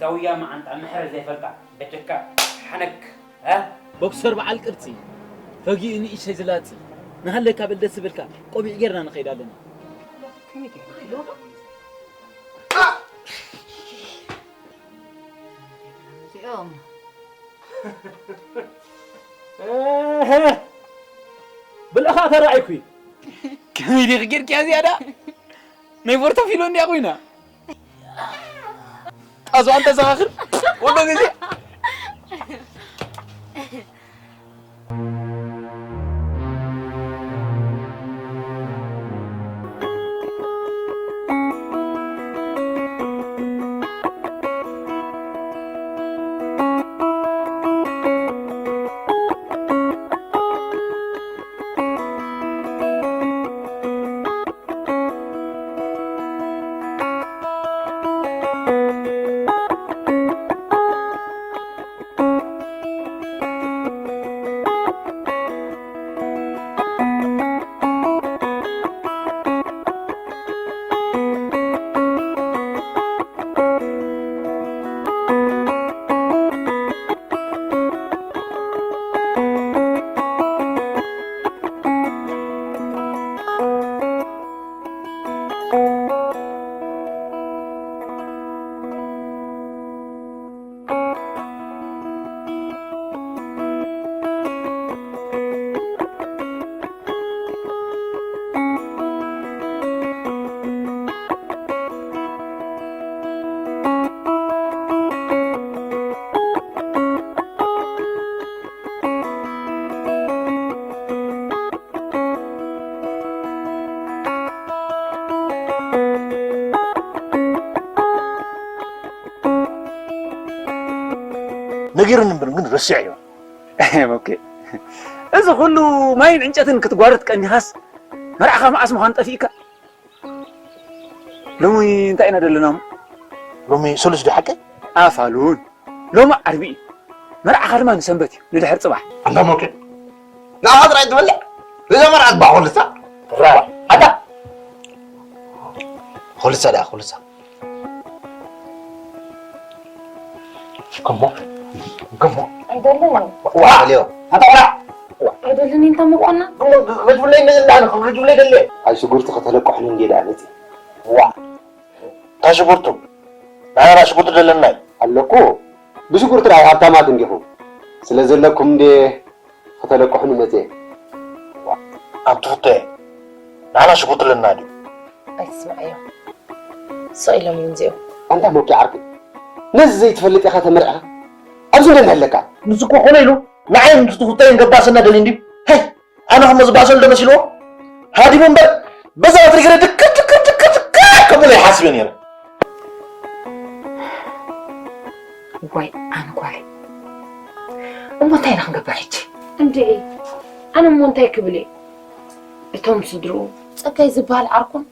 ዛውያ መዓንጣ ምሕረ ዘይፈልጣ በጀካ ሓነክ፣ እ? ቦክሰር በዓል ቅርጺ፣ ፈጊኡ ንእሽተይ ዝላጺ፣ ንሃለካ በል ደስ ዝብልካ፣ ቆቢዕ ጌርና ንኸይድ ኣለና። ከመይ ጌርና ንኸይድ? እዚኦም። እህ፣ ብልእኻ ተራእይኩ። ከመይ ዲኺ ጌርክያ ዝያዳ? ናይ ፖርቶፊሎ እንድያ ኮይና። ጣዙ ኣንተ ዘኻኽር፣ ወዶ ግዜ። ነጊሩኒ እምበር ግን ረሲዐዮ። ኦኬ። እዚ ኩሉ ማይን ዕንጨትን ክትጓርት ቀኒኻስ መርዓኻ መዓስ ምዃኑ ጠፊእካ? ሎሚ እንታይ ኢና ደለና? ሎሚ ሰሉስ ዶ ሓቀይ? ኣፋሉን። ሎሚ ዓርቢ እዩ። መርዓኻ ድማ ንሰንበት እዩ፣ ንድሕር ጽባሕ። ኣንታ ሞኬ። ንዓኻ ጥራይ ትበልዕ? እዛ መርዓት ባዕ ኹልሳ? ራ። ኣታ። ኹልሳ ደኣ፣ ኹልሳ። ከሞ፣ ከሞ። ኣይደልን። ዋ፣ ልዮ። ኣታ ቆልዓ። ኣይደልን፣ እንታይ ምዃንና? ከሞ፣ ከጅብለይ እንደዘላ፣ ከጅብለይ ደለ። ኣይ፣ ሽጉርቲ ከተለቅሑኒ እንዴ ደኣ መጺእ። ዋ። እንታይ ሽጉርቱ? ንዓና ሽጉርቲ ደለና እዩ። ኣለኩ። ብሽጉርቲ ደኣ ሃብታማት እንዲኹም። ስለ ዘለኩም እንዴ ከተለቅሑኒ መጺኤ። ኣንቲ ፍቶየ፣ ንዓና ሽጉርቲ ኣለና ድዩ? ኣይትስምዓዮም። ስቕ ኢሎም እዮም እዚኦም። ኣንታ ሞኪ ዓርኪ፣ ነዚ ዘይትፈልጥ ኢኻ ተመርዕኻ? ኣብዚ እንደ ንሕለካ። ንሱ እኮ ኮነ ኢሉ ንዓይ ምስ ትፍቶየን ገባሰና ደልዩ እንድዩ። ሀይ! ኣነ ከም ዝባሰል ዶ መሲልዎ? ሃዲሙ እምበር፣ በዛ በትሪ ገለ ድክ፣ ድክ፣ ድክ፣ ድክ ከምኡ ኢለ ይሓስብ እየ ነይረ። ዋይ፣ ኣነ ጓለይ። እሞ እንታይ ኢና ክንገብር ሕጂ? እንድዒ፣ ኣነ እሞ እንታይ ክብል እየ? እቶም ስድርኡ፣ ጸጋይ ዝበሃል ዓርኮም፣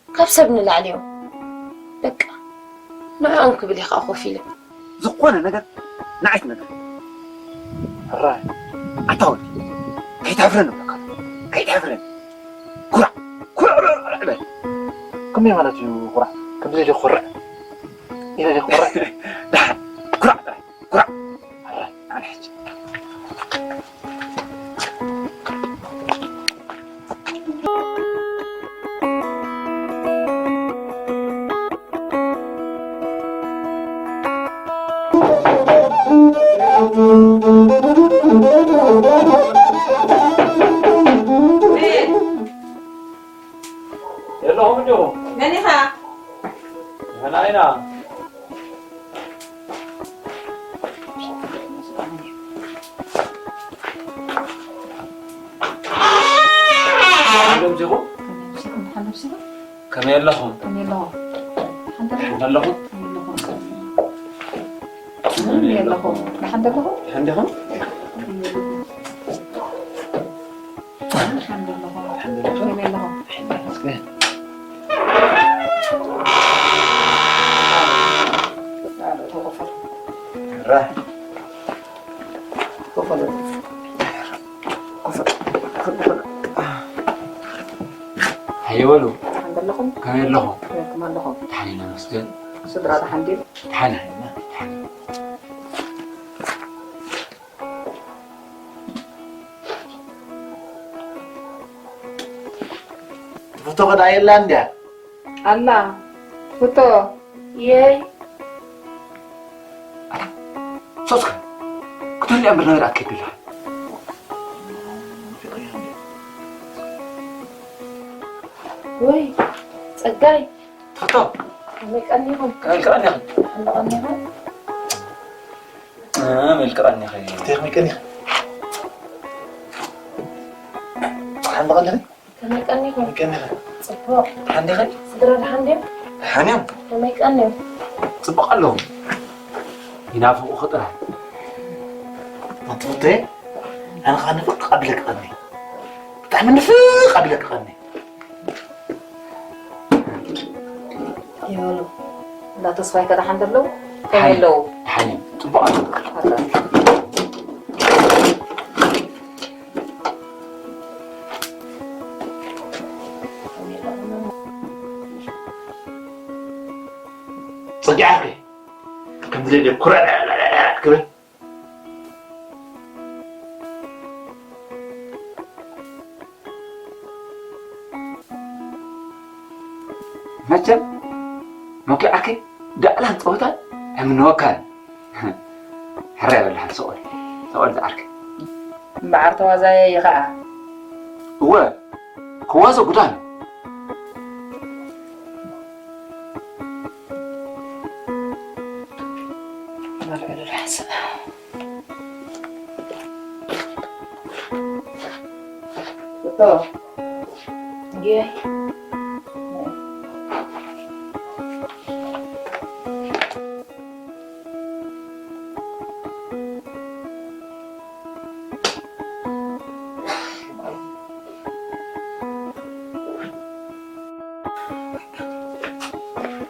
ካብ ሰብ ንላዕሊ እዮም። በቃ፣ ንዕኦም ክብል እየ ከዓ ኮፍ ኢለ። ዝኾነ ነገር ንዓይ ትነግር። ሕራይ፣ ኣታ ወዲ፣ ከይትሕፍረኒ እብለካ። ከይትሕፍረኒ። ኩራዕ፣ ኩራዕ፣ ኩራዕ፣ ኩራዕ በል። ከመይ ማለት እዩ ኩራዕ? ከምዚ ኢለ ክኮርዕ? ኢለ ኢለ ክኮርዕ? ደሓን፣ ኩራዕ ጥራይ። ኩራዕ። ኣረ፣ ኣነ ሕጂ። የለኹም እንዲኹም? መን ኢኻ? ንሕና ኢና። ደሓን ዶ ምጺኹም? ከመይ ኣለኹም? ከመይ ኣለኹም? ደሓን ዶ? ደሓን ኣለኹም? ከመይ ኣለኹም? ከመይ ኣለኹም? ደሓን ዶ ኣለኹም? ደሓን ዲኹም? ከመይ ኣለኹም? ደሓን ዶ ኣለኹም? ደሓን ዶ ኣለኹም? ከመይ ኣለኹም? ደሓን ይመስገን። ራ። ሃየ በሉ። ደሓን ዶ ኣለኹም? ከመይ ኣለኹም? ከመይ ኣለኹም? ደሓን ኢና ንመስገን። ስድራ ደሓን ድዩ? ደሓን ኢና፣ ደሓን። ትፍቶ ከ ደኣ የላን ድያ? ኣላ። ትፍቶ። የይ። ሶስከ፣ ክትህሉ እምበር ነገር ኣትከይድ ኣለኻ። ወይ፣ ጸጋይ። ትፍቶ። ከመይ ቀኒኹም? ከመይ ቀኒኹም? ከመይ ቀኒኹም? እ፣ ከመይ ቀኒኹም? እንታይ ከመይ ቀኒኹም? እንታይ ከመይ ቀኒኹም? ሓንቲ ቀኒኹም? ከመይ ቀኒኹም? ከመይ ቀኒኹም? ጽቡቕ። ደሓን ዲኺ? ስድራ ደሓን ድዮም? ደሓን እዮም። ከመይ ቀኒዮም? ጽቡቕ ኣለዉ። ይናፍቑኺ ጥራይ። ኣንቲ ፍቶየ፣ ኣነ ኸኣ ንፍቕ ኣቢለኪ ቀኒ። ብጣዕሚ ንፍቕ ኣቢለኪ ቀኒ። ይበሉ። እንዳ ተስፋይ ከ ደሓን ደለዉ? ከመይ ደሓን ኣለዉ? ደሓን እዮም። ጽቡቕ ኣለዉ። ኣታ። ጸጊዓከ ከም ዝደልየ ኩራዕ ክብል። መቸም መኪዓኪ ዳዕላን ጸወታን ኣይምነወካን። ሕራይ በልሃል ሰቆል፣ ሰቆል ዝዓርከ። እምበዓር ተዋዛየ እየ ኸዓ። እወ፣ ክዋዘ ጉዳን።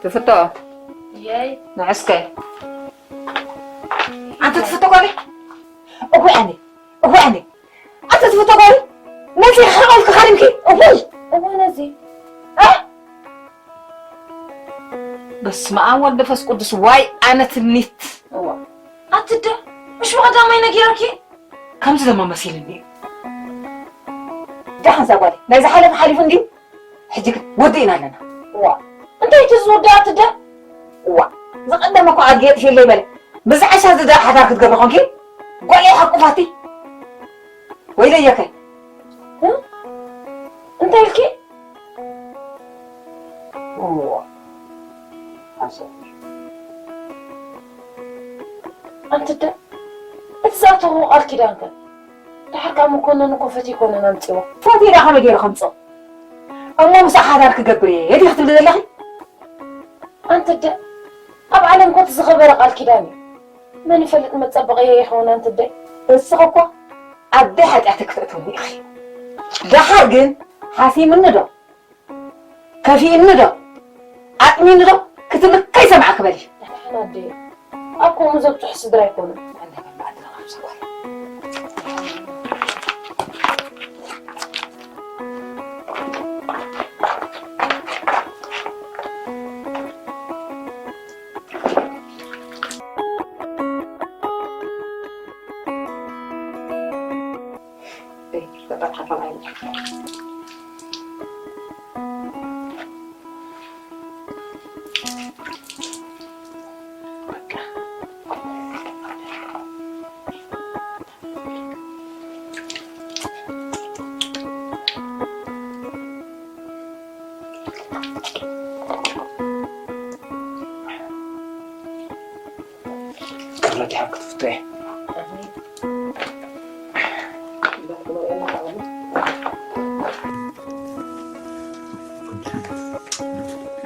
ትፍቶ። የይ። ንዕስከ። ኣንተ ትፍቶ ጓለይ? እወ ኣነ፣ እወ ኣነ። ኣንተ ትፍቶ ጓለይ? ነዚ ሓቆልክ ኻሪምኪ? እወ። እወ ነዚ። እ? በስመ ኣብ ወልድ መንፈስ ቅዱስ። ዋይ ኣነ ትምኒት። እዋ። ኣትደ፣ እሺ፣ ቀዳማይ ነጊረኪ። ከምዚ ደማ መሲልኒ እዩ። ደሓን እዛ ጓለይ፣ ናይ ዝሓለፈ ሓሊፉ እንድዩ። ሕጂ ግን ወዲእና ኣለና። እዋ። እንታይ እቲ ዝወድእ ኣትደ? እዋ። ዝቐደመ እኮ ኣድጌ ጥፊለይ በለ። ብዝዓሻ ዝዳ ሓዳር ክትገብሪ ኾንኪ? ጓለይ ሓቁፋቲ። ወይለየከ። እ? እንታይ ኢልኪ? እዋ። ሓንሳብ። ኣንቲ ደ-፣ እቲ ዝኣተኹ ቃል ኪዳን ከ? ደሓር ካብ መኮነን እኮ ፈትዩ ኣይኮነን ኣምጺዎ። ፈትዩ ዳ ከመይ ገይሩ ከምጽኦ? እሞ ምስኣ ሓዳር ክገብር እየ ዲኺ ክትብሊ ዘለኺ? ኣንቲ ደ-፣ ኣብ ዓለም እኮ እቲ ዝኸበረ ቃል ኪዳን እዩ። መን ይፈልጥ መጸበቐዮ ይኸውን ኣንቲ ኣደይ? እስኺ እኮ ኣደይ ሓጢኣተይ ክተእትውኒ ኢኺ። ደሓር ግን ሓሲምኒ ዶ? ከፊእኒ ዶ? ኣጥሚኒ ዶ? ክትብሊ ከይሰማዕኪ በሊ። ደሓን ኣደይ፣ ኣብ ከምኡ ዘብጽሑ ስድራ ኣይኮኑን። ክብረት ይሃብኪ ትፍቶ እየ።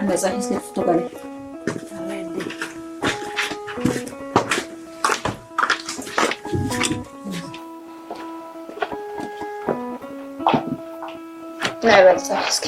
ነፃ ሒዝኪ ትፍቶ ጓለይ። ናይ በል ጻሕ እስኪ።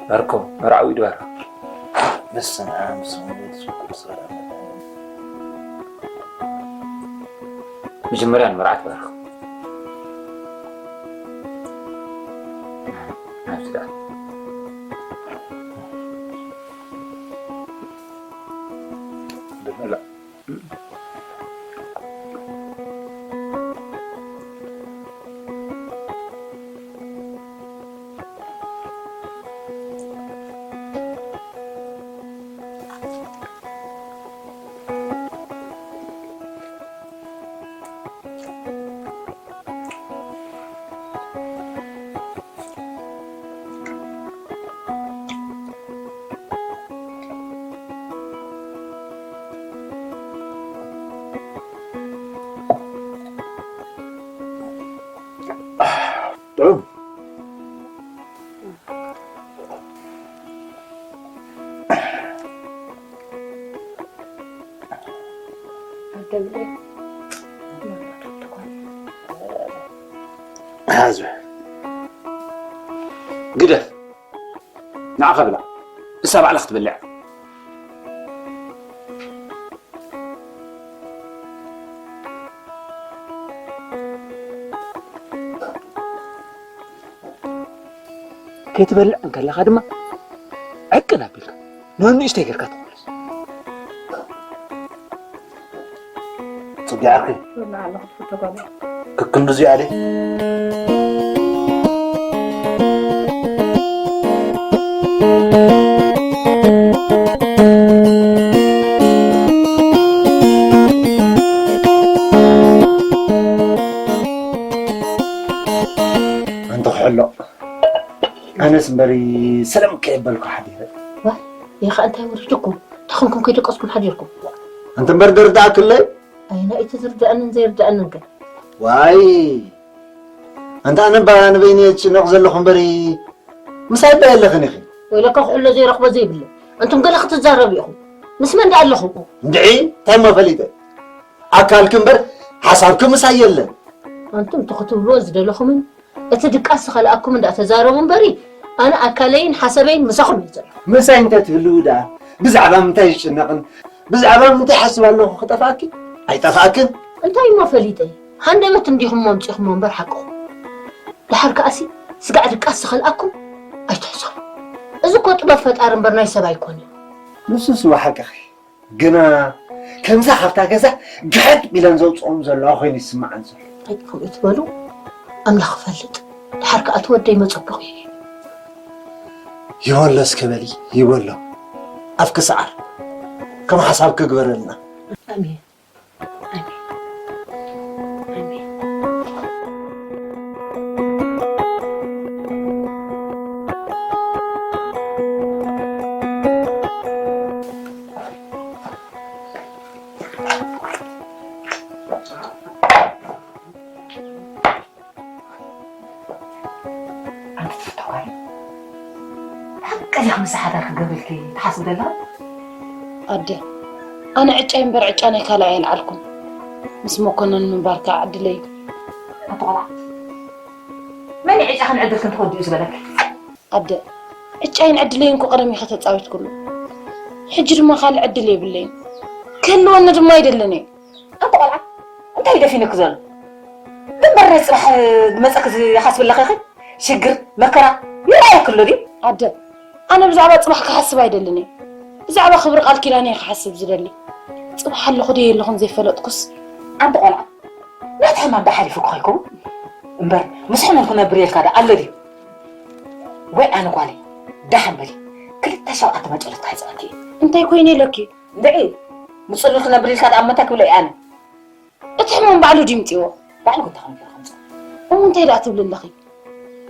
ባርኮ፣ መርዓዊ ድባርክ። በስመ ኣብ፣ ስሙ ወልድ ወመንፈስ ቅዱስ። መጀመርያ ንመርዓት ባርክ። ናብዚ ደኣ። ጥዑም። ሓዙ። ግደፍ። ንዓኻ ብላ። እሳ ባዕላ ክትበልዕ። ክትበልዕ እንከለኻ ድማ ዕቅን ኣቢልካ ንንእሽተይ ጌርካ ትቑረስ። ጽጊ ዓርኪ። ክክም ብዙ ያለ። ኣንተ ክሕሎ። ኣነስ እምበሪ ሰላም ከየበልኩ ሓዲረ። ዋ፣ ይኸ እንታይ ወሪድኩም? ተኸምኩም ከይደቀስኩም ሓዲርኩም? ኣንተ እምበር ደርዳእክለይ? ኣይ፣ ናይ እቲ ዝርዳእንን ዘይርዳእንን ግን? ዋይ፣ ኣንታ ኣነ እባ ንበይነ እጭነቕ ዘለኹ እምበሪ ምሳይ እባ የለኽን ኢኺ። ወይለካ ክሕሎ ዘይረኽቦ ዘይብለ። ኣንቱም ገለ ክትዛረቡ ኢኹም። ምስ መን ደኣ ኣለኹም? እንድዒ፣ እንታይ እሞ ፈሊጠ? ኣካልኪ እምበር ሓሳብኪ ምሳይ የለን። ኣንቱም እቲ ክትብልዎ ዝደለኹምን እቲ ድቃስ ዝኸልኣኩም እንዳተዛረቡ እምበሪ፣ ኣነ ኣካለይን ሓሰበይን ምሳኹም እዩ ዘሎ። ምሳይ እንተ ትህልው ደኣ ብዛዕባ ምንታይ ይጭነቕን ብዛዕባ ምንታይ ሓስብ ኣለኹ ክጠፍኣኪ? ኣይጠፍኣክን። እንታይ እሞ ፈሊጠ? ሃንደበት እንዲኹም ኣምጺኹሞ እምበር ሓቅኹም። ደሓር ከኣሲ ስጋዕ ድቃስ ዝኸልኣኩም ኣይትሕሰቡ። እዚ እኮ ጥበብ ፈጣሪ እምበር ናይ ሰብ ኣይኮነን። ንሱስ እወ ሓቅኺ። ግና ከምዛ ካብታ ገዛ ግሕጥ ቢለን ዘውፅኦም ዘለዋ ኮይኑ ይስምዓን ዘሎ። ኣይ፣ ከምኡ ትበሉ፣ ኣምላኽ ይፈልጥ። ድሓር ከኣ እቲ ወደይ መጸበኺ እዩ። ይበሎ እስከ በሊ፣ ይበሎ። ኣፍኪ ሰዓር። ከም ሓሳብኪ ግበረልና። ኣሜን። ኣሜን። ኣሜን። ኣንቲ ትፍትዋ ሓቂ ዲኻ? ምስ ሓዳር ክገብረልኪ ትሓስብ ደላ? ኣደ፣ ኣነ ዕጫይ እምበር ዕጫ ናይ ካልእ ኣየልዓልኩን። ምስ መኮነን ምንባር ከዓ ዕድለይ እዩ። ኣንቲ ቆልዓ፣ መን እዩ ዕጫኽን ዕድልክን ተወዲኡ ዝበለኪ? ኣደ፣ ዕጫይን ዕድለይን እኮ ቀደም ኢኸ ተጻዊትኩሉ። ሕጂ ድማ ካልእ ዕድል የብለይን። ክህልወኒ ድማ ኣይደልን እየ። ኣንቲ ቆልዓ፣ እንታይ እዩ ደፊኑኪ ዘሎ? እምበር ናይ ጽባሕ ዝመጸኪ ዝሓስብለኺ ኸ? ሽግር፣ መከራ ይረኣየኪ ኣሎ ድዩ? ኣደ፣ ኣነ ብዛዕባ ጽባሕ ክሓስብ ኣይደልን እየ። ብዛዕባ ክብሪ ቃል ኪዳን እየ ክሓስብ ዝደሊ። ጽባሕ ኣለኹ ድየ የለኹን ዘይፈለጥኩስ። ኣንቲ ቆልዓ፣ ናይቲ ሕማም ዶ ሓሊፉኪ ከይከውን? እምበር ምስ ሕሙም ክነብር ኢልካ ዶ ኣሎ ድዩ? ወይ ኣነ ጓለይ፣ ደሓን በሊ፣ ክልተ ሸውዓተ መጨረትካ ሕጽበኪ እየ። እንታይ ኮይነ ኢለኪ? እንድዒ፣ ንጽሉል ክነብር ኢልካ ደኣ እሞ እንታይ ክብሎ እየ ኣነ? እቲ ሕሙም ባዕሉ ድዩ ምጽዎ? ባዕሉ ክንታ ከምፍረ ከምጽ። እሞ እንታይ ደኣ ትብሊ ኣለኺ?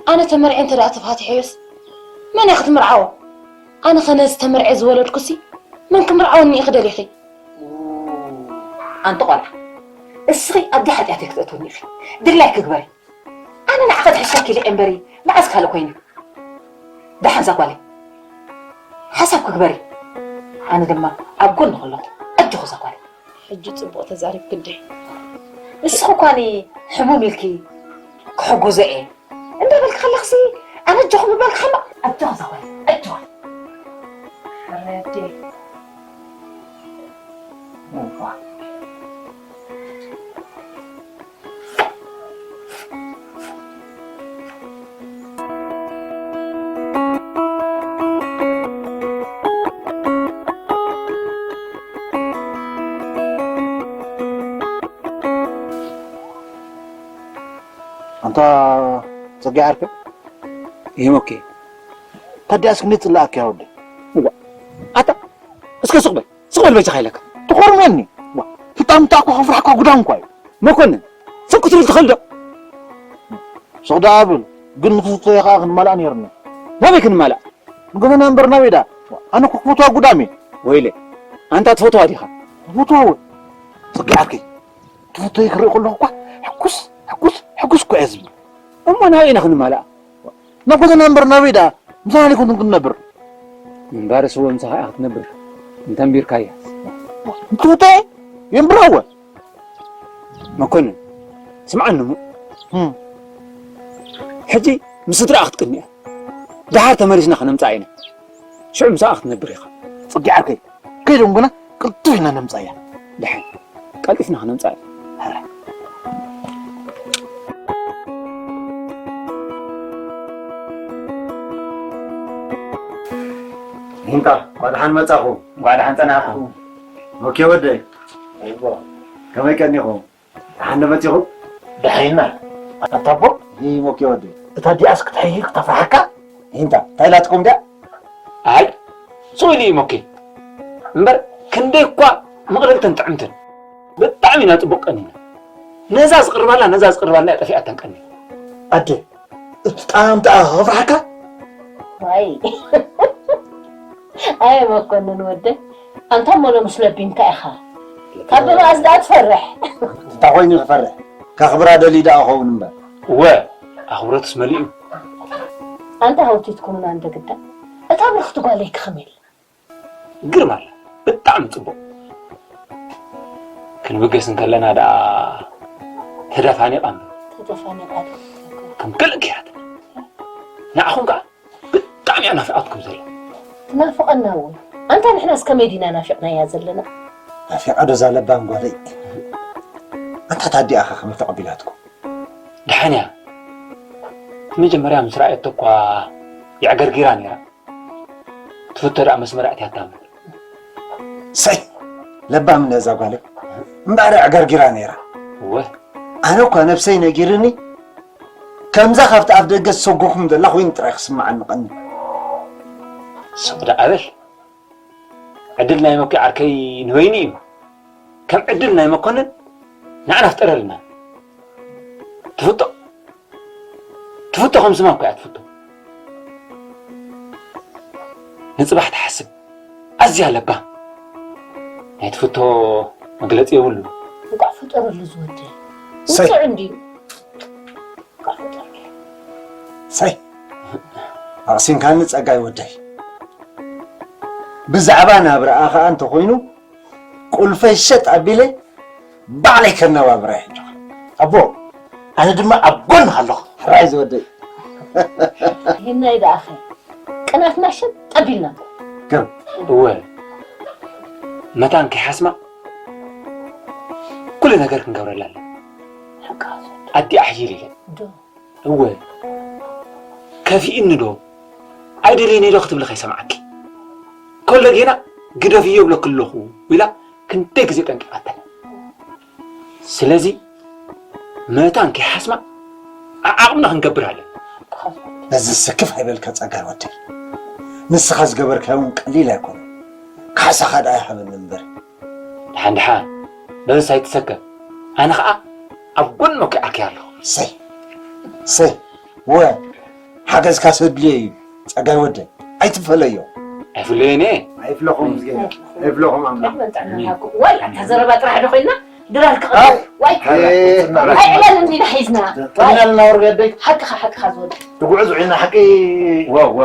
ኣነ ተመርዐ እንተ ደኣ ተፋቲሐዮስ መን እያ ክትምርዓዎ? ኣነ ኸ ነዚ ተመርዐ ዝወለድኩሲ መን ክምርዓወኒ ኢኺ ደሊኺ? ኣንቲ ቆልዓ፣ እስኺ ኣብቲ ሓጢኣተይ ክትእትውኒ ኢኺ። ድላይኪ ግበሪ። ኣነ ንዓኺ ትሕሸኪ ኢለ እየ እምበሪ፣ መዓስ ካልእ ኮይኑ? ደሓን እዛ ጓለይ፣ ሓሳብኪ ግበሪ። ኣነ ድማ ኣብ ጎንኺ ኣለኹ። ኣጆኺ እዛ ጓለይ። ሕጂ ጽቡቕ ተዛሪብኪ ኣደ። ንስኺ እኳ ሕሙም ኢልኪ ክሕግዞ እየ እንዳበልኪ ከለኽሲ፣ ኣነ ኣጆኺ ምባልኪ ሓማቕ። ኣጆኺ እዛ ጓለይ፣ ኣጆኺ። ኣዴ። ኣንታ ጸጋይ ዓርከይ። ይህም ኦኬ። ታዲያ እስኪ ንጽላእካ ወደ። እዋ። ኣታ እስከ ስቕ በል። ስቕ በል በጃኻ ኢለካ። ትኾርመኒ። ዋ። ፍጣም ታኮ ከፍራሕካ ጉዳም እኳ እዩ። መኮንን፣ ስቕ ክትብል ትኽእል ዶ? ስቕ ደኣ ብል። ግን ንክፍቶ ከኣ ክንማልኣ ነይርና። ናበይ ክንማልኣ? ንጎበና እምበር ናበይ ደኣ? ኣነ እኮ ክፈትዋ ጉዳም እየ። ወይለ፣ ኣንታ ትፈትዋ ዲኻ? ክፈትዋ ወይ? ጽጌ ዓርከይ፣ ትፈትወይ ክርኢ ከለኹ እኳ ሕጉስ፣ ሕጉስ፣ ሕጉስ እኮ እየ ዝብል። እሞ ናበይ ኢና ክንማልኣ? ናብ ጎበና እምበር ናበይ ደኣ? ምሳና ኣይኮንኩን ክንነብር። እምበርስ እወ ምሳኻ ኢኻ ክትነብር። እንተንቢርካያ። ትፈትወ? የንብራ እወ። መኮንን፣ ስምዓኒ እሞ። እም። ሕጂ ምስ ስድራኣ ክትቅኒ እያ። ደሓር ተመሊስና ከነምጽኣ ኢና። ሽዑ ምሳኣ ክትነብር ኢኻ። ጽጌ ዓርከይ፣ ከይዶም ግና ቅልጡፍ ኢና ነምጽኣያ። ደሓን፣ ቀልጢፍና ከነምጽኣ ኢና። ሕራይ። ሂንታ፣ እንኳዕ ደሓን መጻኹም። እንኳዕ ደሓን ጸናሕኩም። ኦኬ ወደይ። ኣይቦ። ከመይ ቀኒኹም? ደሓን ዶ መጺኹም? ደሓን ኢና። ኣታ ኣቦ፣ ይህ ሞኬ ወዲ። እታ ዲያስ ክትሕይል ክተፍርሓካ? ሂንታ፣ እንታይ ኢላትኩም ድያ? ኣይ፣ ስቕ ኢሉ እዩ ሞኬ። እምበር፣ ክንደይ እኳ ምቕልልትን ጥዕምትን። ብጣዕሚ ኢና ጽቡቕ ቀኒና። ነዛ ዝቕርባልና፣ ነዛ ዝቕርባልና እያ ጠፊኣታን ቀኒና። ኣደ፣ እቲ ጣዕምታ ከፍርሓካ? ኣይ። ኣየ መኮንን ወደይ፣ ኣንታ እሞ ሎምስ ለቢምካ ኢኻ። ካብ ብመኣዝ ደኣ ትፈርሕ? እንታይ ኮይኑ ክፈርሕ? ከኽብራ ደልዩ ደኣ ኸውን እምበር። እወ፣ ኣኽብሮትስ መሊኡ። ኣንታ ሃውቲትኩምና እንደ ግዳ፣ እታ ብርኽቲ ጓለይ ክኸም የለ። ግርም ኣላ፣ ብጣዕሚ ጽቡቕ። ክንብገስ እንከለና ደኣ ተደፋኒቓ እምበር። ተደፋኒቓ ዶ? ከም ገለ ገይራትና። ንዓኹም ከኣ ብጣዕሚ እያ ናፊቓትኩም ዘላ። ትናፍቐና እውን። ኣንታ ንሕናስ ከመይ ዲና ናፊቕናያ ዘለና? ናፊቓ ዶ እዛ ለባም ጓለይ? ኣንታ ታዲኣኻ ከመይ ተቐቢላትኩም? ደሓን እያ። መጀመርያ ምስ ረኣየቶ እኳ የዕገርጊራ ነይራ። ትፍቶ ደኣ መስመር ኣእትያታ እምበር። ሰይ፣ ለባም እዛ ጓለይ። እምበኣር የዕገርጊራ ነይራ። እወ። ኣነ እኳ ነብሰይ ነጊርኒ፣ ከምዛ ካብቲ ኣፍ ደገ ዝሰጎኹም ዘላ ኮይኑ ጥራይ ክስምዓኒ ቀኒ። ስቕ ደኣ በል። ዕድል ናይ መኩ ዓርከይ ንበይኑ እዩ። ከም ዕድል ናይ መኮንን ንዓና ፍጠረልና። ትፍቶ፣ ትፍቶ ከም ስማ እኮ እያ ትፍቶ። ንጽባሕ ትሓስብ። ኣዝያ ለባም። ናይ ትፍቶ መግለጺ የብሉ። እንቋዕ ፈጠረሉ ዝወደይ። ሰይ። ውጹዕ እንድዩ። እንቋዕ ፈጠረሉ። ሰይ። ኣቕሲንካኒ ጸጋይ ወደይ። ብዛዕባ ናብራኣ ኸኣ እንተኾይኑ፣ ቁልፈይ ሸጥ ኣቢለ ባዕለይ ከነባብራ እየ ሕጂ። ኣቦ፣ ኣነ ድማ ኣብ ጎንኻ ኣለኹ። ሕራይ ዝወደይ። ይህናይ ደኣኸ ቅናትና ሸጥ ኣቢልና። ከም እወ፣ መታን ከይሓስማ ኩሉ ነገር ክንገብረላ ኣለና። ሓቃ ኣዲኣ ሕይል ኢለ። ዶ? እወ፣ ከፊእኒ ዶ? ኣይደልየኒ ዶ ክትብሊ ከይሰምዓኪ። ከሎ ጌና ግደፍዮ እብለኪ ኣለኹ ኢላ ክንደይ ግዜ ጠንቂቓተን። ስለዚ መታን ከይሓስማ ዓዓቕምና ክንገብር ኣለና። ነዚ ስክፍ ኣይበልካ ጸጋይ ወደይ። ንስኻ ዝገበርካዮ እውን ቀሊል ኣይኮነን። ካሕሳኻ ደኣ ይሃበኒ እምበር። ደሓን ደሓን፣ በዝስ ኣይትሰከፍ። ኣነ ኸኣ ኣብ ጎን መኩ ዓርከይ ኣለኹ። ሰይ፣ ሰይ፣ ወ፣ ሓገዝካ ዘድልዮ እዩ። ጸጋይ ወደይ፣ ኣይትፈለዮ። ኣይፍለዮን እየ። ኣይፍለኹም ምስገና፣ ኣይፍለኹም ኣምላኽ። ዳሕመን ጥዕና ይሃብኩም። ዋይ፣ ኣታ ዘረባ ጥራሕ ዶ ኮይና? ድራር ክቐርብ። ኣይ፣ ዋይ፣ ኣይ፣ ኣይ፣ ዕላል እንዲና ሒዝና። ጥዕና ዋይ። ልና ወርገደይ። ሓቅኻ፣ ሓቅኻ ዝወድ። ትጉዕዝ ዒና ሓቂ። ዋ፣ ዋ።